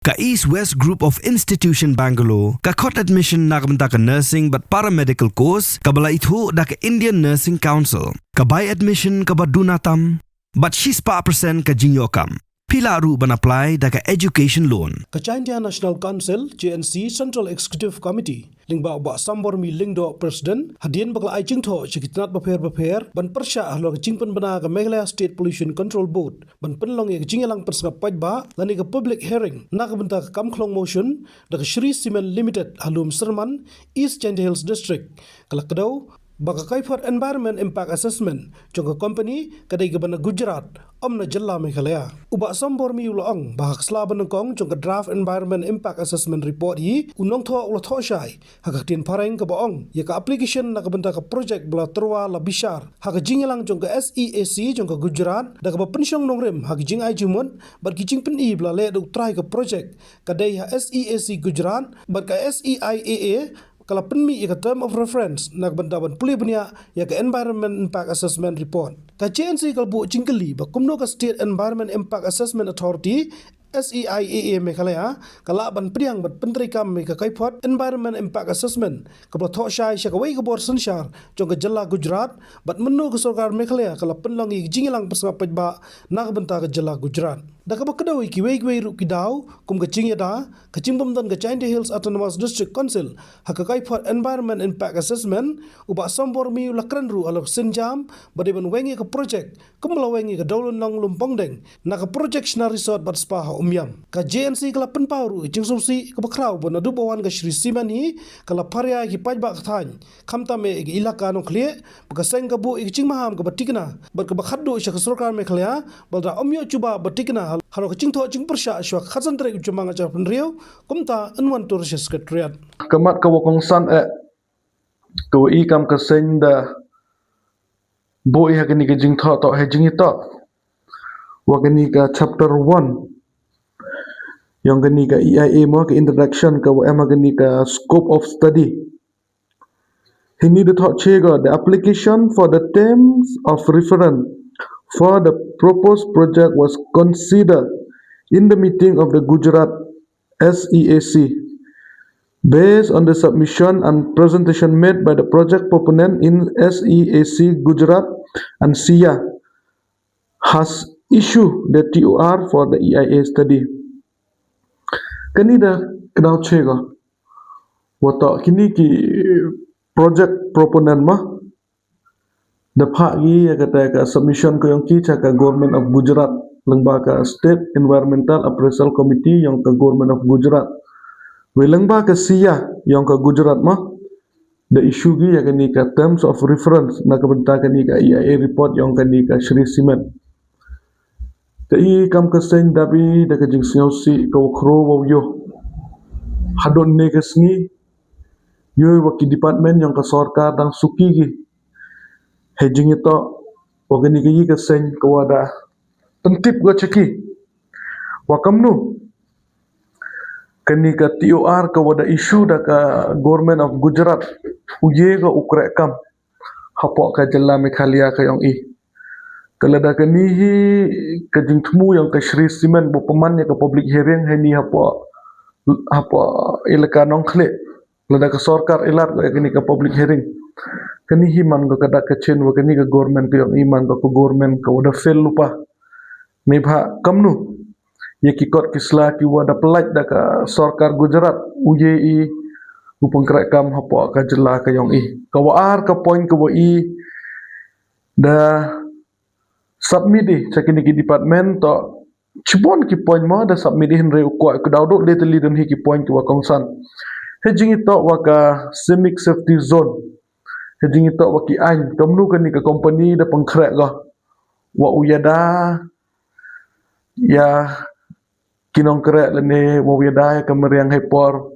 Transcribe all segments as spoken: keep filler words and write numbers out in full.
Ka East West Group of Institution Bangalore ka khot admission na ka bynta ka nursing bad paramedical course kaba la ithuh da ka Indian Nursing Council. Ka bai admission kaba duna tam bad shispah percent ka jingïoh kam. Phi lah ruh ban apply da ka education loan. Ka Jaintia National Council, J N C, Central Executive Committee, lyngba u Bah Sambor Mih Lyngdoh, President, hadien ba ka la ai jingthoh sha ki tnat bapher bapher ban pyrshah halor ka jingpynbna ka Meghalaya State Pollution Control Board ban pynlong ïa ka jingïalang pynsngap paidbah lane ka public hearing na ka bynta ka kam khlong motion da ka Shree Cement Limited ha Lumsyrman, East Jaintia Hills District, ka la kdew ba ka kaiphod Environment Impact Assessment jong ka company ka dei kaba na Gujarat, ym na jylla Meghalaya. U Bah Sambor Mih u la ong ba ha ka sla ba nyngkong jong ka draft Environment Impact Assessment Report hi, u nongthoh u la thoh shai ha ka ktien phareng kaba ong ïa ka application na ka bynta ka project ba la tyrwa la bishar ha ka jingïalang jong ka S E A C jong ka Gujarat, da kaba pynshong nongrim ha ka jingai jingmut bad ki jingpyni ba la leh da u trai ka project ka dei ha S E A C Gujarat bad ka S E I A A ka la pynmih ïa ka term of reference na ka bynta ban pule bniah ïa ka Environment Impact Assessment Report. Ka J N C ka la buh jingkylli ba kumno ka State Environment Impact Assessment Authority, S E I A A Meghalaya, ka lah ban pdiang bad pyntreikam ïa ka kaiphod Environment Impact Assessment kaba la thoh shai sha kawei ka bor synshar jong ka jylla Gujarat, bad mynno ka sorkar Meghalaya ka la pynlong ïa ka jingïalang pynsngap paidbah na ka bynta ka jylla Gujarat. Da kaba kdew ïa kiwei kiwei ruh ki daw kum ka jingïada, ka jingbymdon ka Jaintia Hills Autonomous District Council ha ka kaiphod Environment Impact Assessment, u Bah Sambor Mih u la kren ruh halor ka sienjam ba dei ban weng ïa ka project kumba la weng ïa ka Dewlynnong Lumpongdeng na ka project shna resort bad spa ha Umiam. Ka J N C ka la pynpaw ruh ïa ka jingsngewsih kaba khraw ba naduh ba wan ka Shree Cement hi ka la pharia ïa ki paidbah ka thaiñ, khamtam eh ïa ka ilaka Nongkhlieh, ba ka seng ka buh ïa ka jingmaham kaba tikna bad kaba khatduh sha ka sorkar Meghalaya ba lada ym ïoh jubab ba tikna halor ka jingthoh jingpyrshah shuwa ka khatsan tarik u Jymmang ar hajar arphew hynriew, kumta yn wan tur sha Secretariat. Ka mat kaba kongsan eh, kaba i kam ka seng da buh ïa kane ka jingthoh, thoh ha jingïathoh wa kane ka chapter one yong kane ka E I A mo, ka introduction kaba em ha kane ka scope of study. Hini da thoh che ko, the application for the terms of reference for the proposed project was considered in the meeting of the Gujarat S E A C. Based on the submission and presentation made by the project proponent in S E A C Gujarat and SIA has issued the T O R for the E I A study. Kani da kdaw che ko, wa toh kini ki project proponent ma da phah ki ïa kata ka submission ka yong ki cha ka Government of Gujarat lyngba ka State Environmental Appraisal Committee yong ka Government of Gujarat. Wei lyngba ka SIA yong ka Gujarat ma da issue ki ïa kani ka terms of reference na ka bynta kani ka E I A report yong kani ka Shree Cement. Te i kam ka seng da bi da ka jingsngewsih ka wa khro wa yoh. Hadon ne ka sngi yoh wa ki department yong ka sorkar dang suki ki. He jingïathoh wa kani ka i ka seng ka wa da pyntip ko cha ki wa kamnu kani ka T O R ka wa da issue da ka Government of Gujarat u ye ko u khreh kam hapoh ka jylla Meghalaya ka yong i. Ka lada kani hi ka jingthmu yong ka Shree Cement bu pynman ïa ka public hearing hini hapoh, hapoh elaka Nongkhlieh. Lada ka sorkar i lad ko ïa kani ka public hearing, kani hi man ko ka dak ka chin wa kani ka government ka yong i man ko ka government ka wa da fail lypa. Neibhah kamnu ïa ki kot ki sla ki wa da pyllait da ka sorkar Gujarat u ye i u pynkhreh kam hapoh ka jylla ka yong i. Ka wa ar ka point ka wa i da submit i cha kini ki department toh chibun ki point ma da submit i, hynrei u kwah ka daw dok le te li don hi ki point ki wa kongsan. He jingïathoh wa ka seismic safety zone. He jingïathoh wa ki aiñ, kamnu kani ka company da pynkhreh ko wa u ïada ïa ki nongkhreh lane wa u ïada ïa ka mariang hei por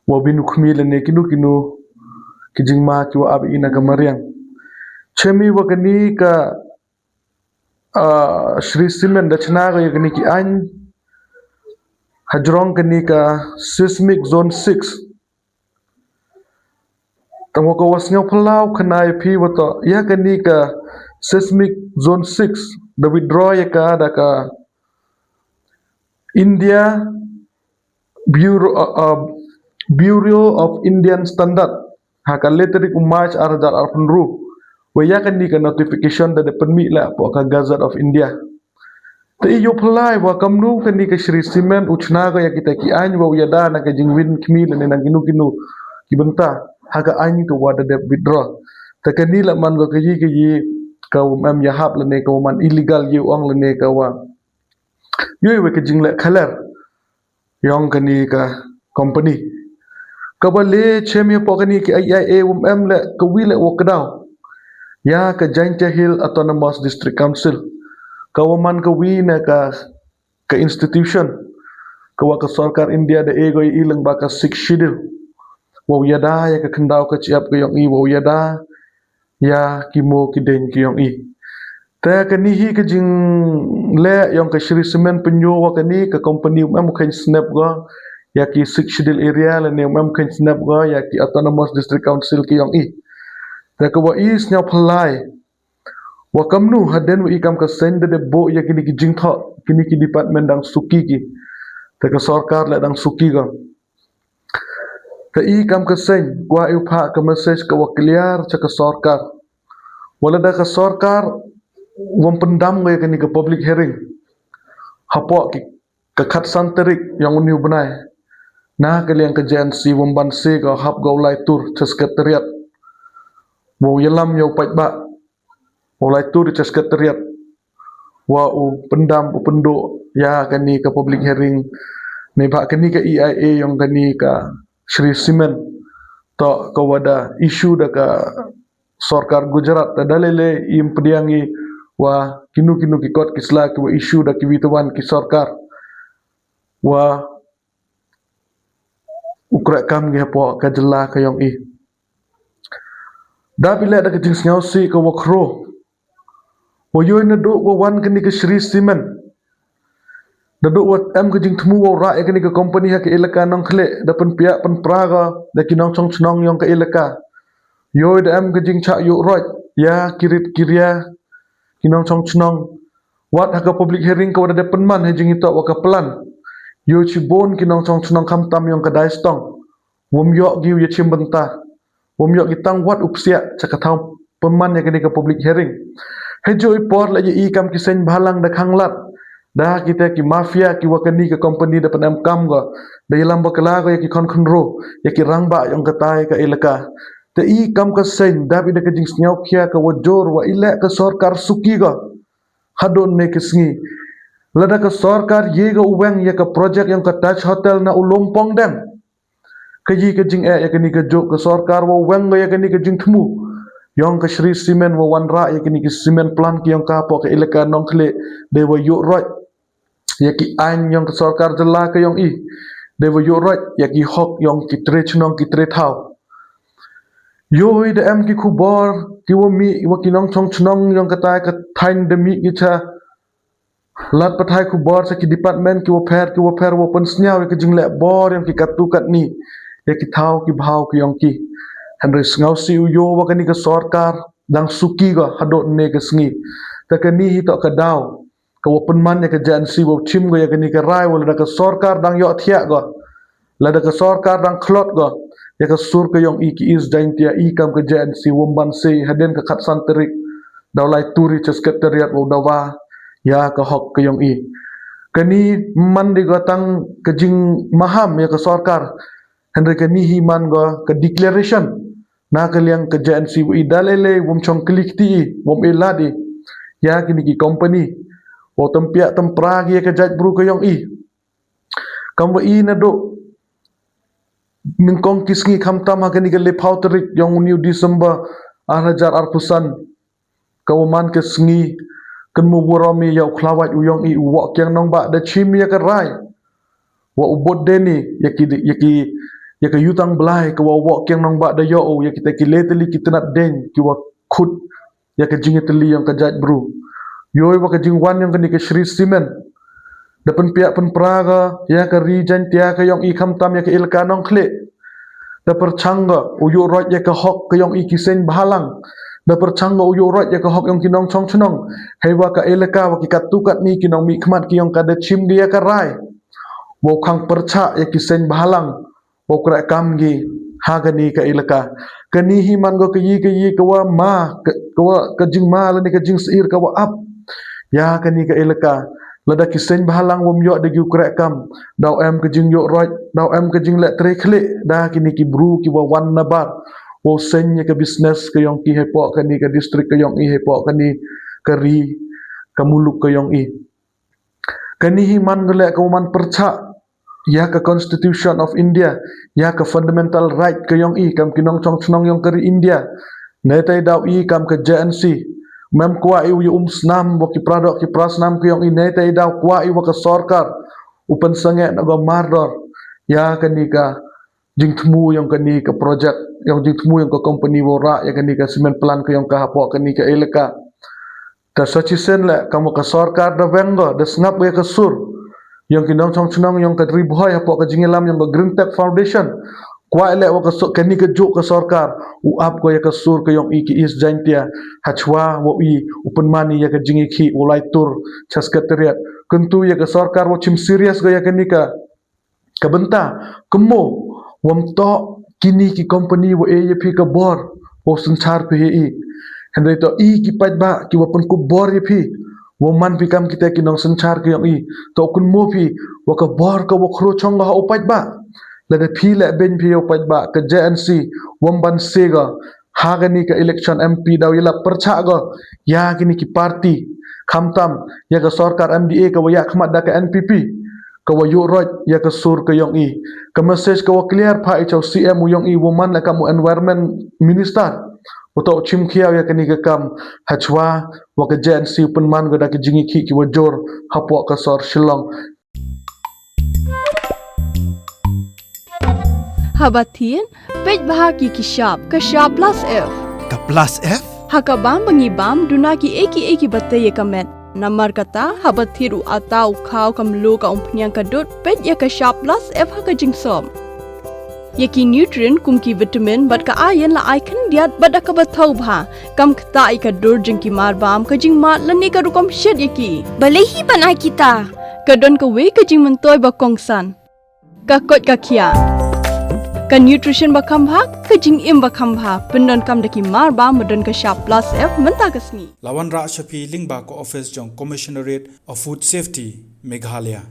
wa bin u khmih lane kino kino ki jingma ki wa ap i na ka mariang. Chemi wa kani ka, ah, Shree Cement da chna ko ïa kani ki aiñ hajrong kani ka seismic zone six. Tang wa ka wa sngew phyllaw khana ïa phi wa toh ïa kani ka seismic zone six da withdraw ïa ka da ka India Bureau, uh, uh, Bureau of Indian Standard ha ka le tarik u March ar hajar arphew hynriew. Wa ïa kane ka notification da dep pynmih la hapoh ka Gazette of India. Te i ïoh pynlait wa kamnu kane ka Shree Cement u chna ka ïa kita ki aiñ wa u ïada na ka jingwin khmih lane na kino kino ki bynta ha ka aiñ ka wa da dep withdraw. Te kane la man ka ka ïi ka ïi ka wa em ïahap lane ka wa man illegal ïa u ong lane ka wa ïoh wa ka jingleh khaler ïong kane ka company. Ka ba le chem ïa pok kane ki A I A wa em le ka wi le wa kdaw ïa ka Jaintia Hill Autonomous District Council. Ka wa man ka wi na ka ka institution ka wa ka sorkar India da e goi i leng ba ka Sixth Schedule. Wa u ïada ïa ka kyndaw ka chiap ka ïong i wa u ïada ïa ki mo ki deng ki ïong i. Te kane hi ka jingleh ïong ka Shree Cement pynïoh wa kane ka company um em u khein snep go ïa ki Sixth Schedule area lane um em khein snep go ïa ki Autonomous District Council ki ïong i. Te ka wa i sñiaw phalai wa kamnu hadien wa i kam ka seng da dep bo ïa kini ki jingthoh kini ki department dang suki ki. Te ka sorkar le dang suki go. Te i kam ka seng wa i u pha ka message ka wa clear cha ka sorkar. Wa lada ka sorkar wam pyndam go ïa kini ka public hearing hapoh ki ka khatsan tarik ïong u ni u bnai. Na ka liang ka J N C wam ban se go hap go lai tur cha secretariat. Wa u ïalam ïa u paidbah wa u lai tur cha secretariat wa u pyndam u pynduh ïa kani ka public hearing ne ba kani ka E I A ïong kani ka Shree Cement. To ka wa da issue da ka sorkar Gujarat da dalele im pdiang i wa kinu kinu ki kot ki sla ki wa issue da ki witawan ki sorkar wa u kra kam ngi hapoh ka jylla ka ïong i. Da bi leh da ka jingsngewsih ka wa khro wa ïoh na duh wa wan kani ka Shree Cement. Da duh wa em ka jingthmu wa u rah ïa kani ka company ha ka elaka Nongkhlieh da pynpiah pynpra ka da ki nongchong chnong ïong ka elaka. Ïoh da em ka jingchah ïuh roit ïa ki rit ki ria ki nongchong chnong. Wat ha ka public hearing ka wa da dep pynman ha jingitoh wa ka plan. Ïoh chibun ki nongchong chnong khamtam ïong ka Daistong. Wam ïoh ki u ïa chim bynta. Wam ïoh ki tang wat u psiah cha ka thaw pynman ïa kani ka public hearing. He ju i por la ïa i kam ki seng bhalang da khanglat da kita ki mafia ki wa kani ka company da pynem kam go da ïalam bakla go ïa ki khon khynro ïa ki rangbah ïong ka tai ka elaka. Te i kam ka seng da bi da ka jingsngewkhia ka wa jur wa i leh ka sorkar suki go. Hadon ne ka sngi lada ka sorkar ïa ka u weng ïa ka project ïong ka Taj Hotel na u Lumpong deng. Ka ïa ka jingeh ïa kani ka juk ka sorkar wa weng ïa kani ka jingthmu ïong ka Shree Cement wa wanrah ïa kani ka cement plant ki ïong ka hapoh ka elaka Nongkhlieh de wa ïuh roit ïa ki aiñ ïong ka sorkar jylla ka ïong i de wa ïuh roit ïa ki hok ïong ki tre chnong ki tre thaw. Ïoh i da em ki khubor ki wa mih wa ki nongchong chnong ïong ka tai ka thaiñ da mih ki cha lad pathai khubor sa ki department ki wa pher ki wa pher wa pynsngew ïa ki jingleh bor ïong ki katto katne ïa ki thaw ki bhaw ki ïong ki. Hynrei sngewsih u ïoh wa kani ka sorkar dang suki go hadon ne ka sngi. Te kani hi to ka daw ka wa pynman ïa ka J N C wa chim go ïa kani ka rai wa lada ka sorkar dang ïoh thiah go lada ka sorkar dang khlot go ïa ka sur ka ïong i ki East Jaintia i kam ka J N C wam ban se hadien ka khatsan tarik daw lai turi cha secretariat wa dawa ïa ka hok ka ïong i. Kani man de go tang ka jingmaham ïa ka sorkar hynrei kani hi man go ka declaration na ka liang ka J N C wa i dalele wam chong klik ti i wam i lad i ïa kini ki company wa tympiah tympra ki ïa ka jait bru ka ïong i. Kam wa i na duh nyngkong ki sngi khamtam ha kani ka lephaw tarik ïong u niu December ar hajar arphew san ka wa man ka sngi kan mu wurom i ïa u khlawait u ïong i u wok kiang nongbah da chim ïa ka rai wa u bot deni ïa ki ïa ki ïa ka yutang blai ka wa wok kiang nongbah da ïoh u ïa kita ki leteli ki tnat deng ki wa khut ïa ka jingiteli ïong ka jait bru. Ïoh i wa ka jingwan ïong kani ka Shree Cement da pynpiah pynpra ka ïa ka ri Jaintia ka ïong i khamtam ïa ka elaka Nongkhlieh. Da pyrchang ka u ïoh roit ïa ka hok ka ïong i ki seng bhalang. Da pyrchang ka u ïoh roit ïa ka hok ïong ki nongchong chnong hei wa ka elaka wa ki katto katne ki nongmihkhmat ki ïong ka da chim ki ïa ka rai. wow khang pyrchah ïa ki seng bhalang wow kreh kam ki ha kani ka elaka. Kani hi man ko ka ïing ka ïing ka wa ma ka, ka wa ka jingma lane ka jingsir ka wa ap ïa kani ka elaka. Lada ki seng bhalang wam ïoh da ki u kreh kam, daw em ka jingïoh roi, daw em ka jingleh trei khlieh da kini ki bru ki wa wan nabar wow seng ïa ka business ka yong ki hapoh kani ka district ka yong i, hapoh kani ka ri ka muluk ka yong i. Kani hi man ko leh ka wa man pyrchah ïa ka Constitution of India, ïa ka fundamental right ka yong i kam ki nongchong chnong yong ka ri India. Netai daw i kam ka J N C mem kwah i u ïa um snam wa ki pradok ki prasnam ka yong i, netai daw kwah i wa ka sorkar u pynsangeh na ka mardor ïa kani ka jingthmu yong kani ka project, yong jingthmu yong ka company wa rah ïa kani ka cement plant ka yong ka hapoh kani ka elaka. Ta sa chisien leh kam wa ka sorkar da weng ko da sngap ïa ka sur yong ki nongchong chnong yong ka Ri Bhoi hapoh ka jingïalam yong ka Green Tech Foundation. Kwah leh wa ka sur kani ka juk ka sorkar u ap ko ïa ka sur ka yong i ki East Jaintia hachwa wa i u pynman ïa ka jingïakhih u lai tur cha secretariat. Kyntu ïa ka sorkar wa chim serious ko ïa kani ka ka bynta kumno wam toh kini ki company wa e ïa phi ka bor wa synchar phi ïa i. Hynrei toh i ki paidbah ki wa pynkup bor ïa phi wa man phi kam kita ki nongsynchar ki yong i. Toh kumno phi wa ka bor ka wa khro chong ha u paidbah. Lada phi leh bein phi ïa u paidbah ka J N C wam ban se ka ha kani ka election M P daw ïalap pyrchah ko ïa kini ki party khamtam ïa ka sorkar M D A ka wa ïa khmat da ka N P P ka wa ïoh roi ïa ka sur ka yong i. Ka message ka wa clear pha i cha u C M u yong i wa man la kam u environment minister u toh chim khiaw ïa kani ka kam hachwa wa ka J N C u pynman ko da ka jingïakhih ki wa jur hapoh ka sor Shillong. Haba thied, peit bha ki ki shap, ka shap plus F. Ka plus F? Ha ka bam ba ngi bam duna ki ei ki ei ki ba tei ïa ka met. Namar kata, haba thied u ata u khaw ka mluh ka umphniang ka dud, peit ïa ka shap plus F ha ka jingsop. Ïa ki nutrient kum ki vitamin bad ka iron la ai khyndiat bad da kaba thaw bha. Kam ktah ïa ka dur jong ki marbam, ka jingmad lane ka rukom shet ïa ki. Balei hi ban ai kita? Ka don kawei ka jingmyntoi ba kongsan. Ka koit ka khiah. Ka nutrition ba kham bha, ka jingim ba kham bha. Pyndonkam da ki marbam ba don ka shap plus F mynta ka sngi. La wanrah sha phi lyngba ka office jong Commissionerate of Food Safety, Meghalaya.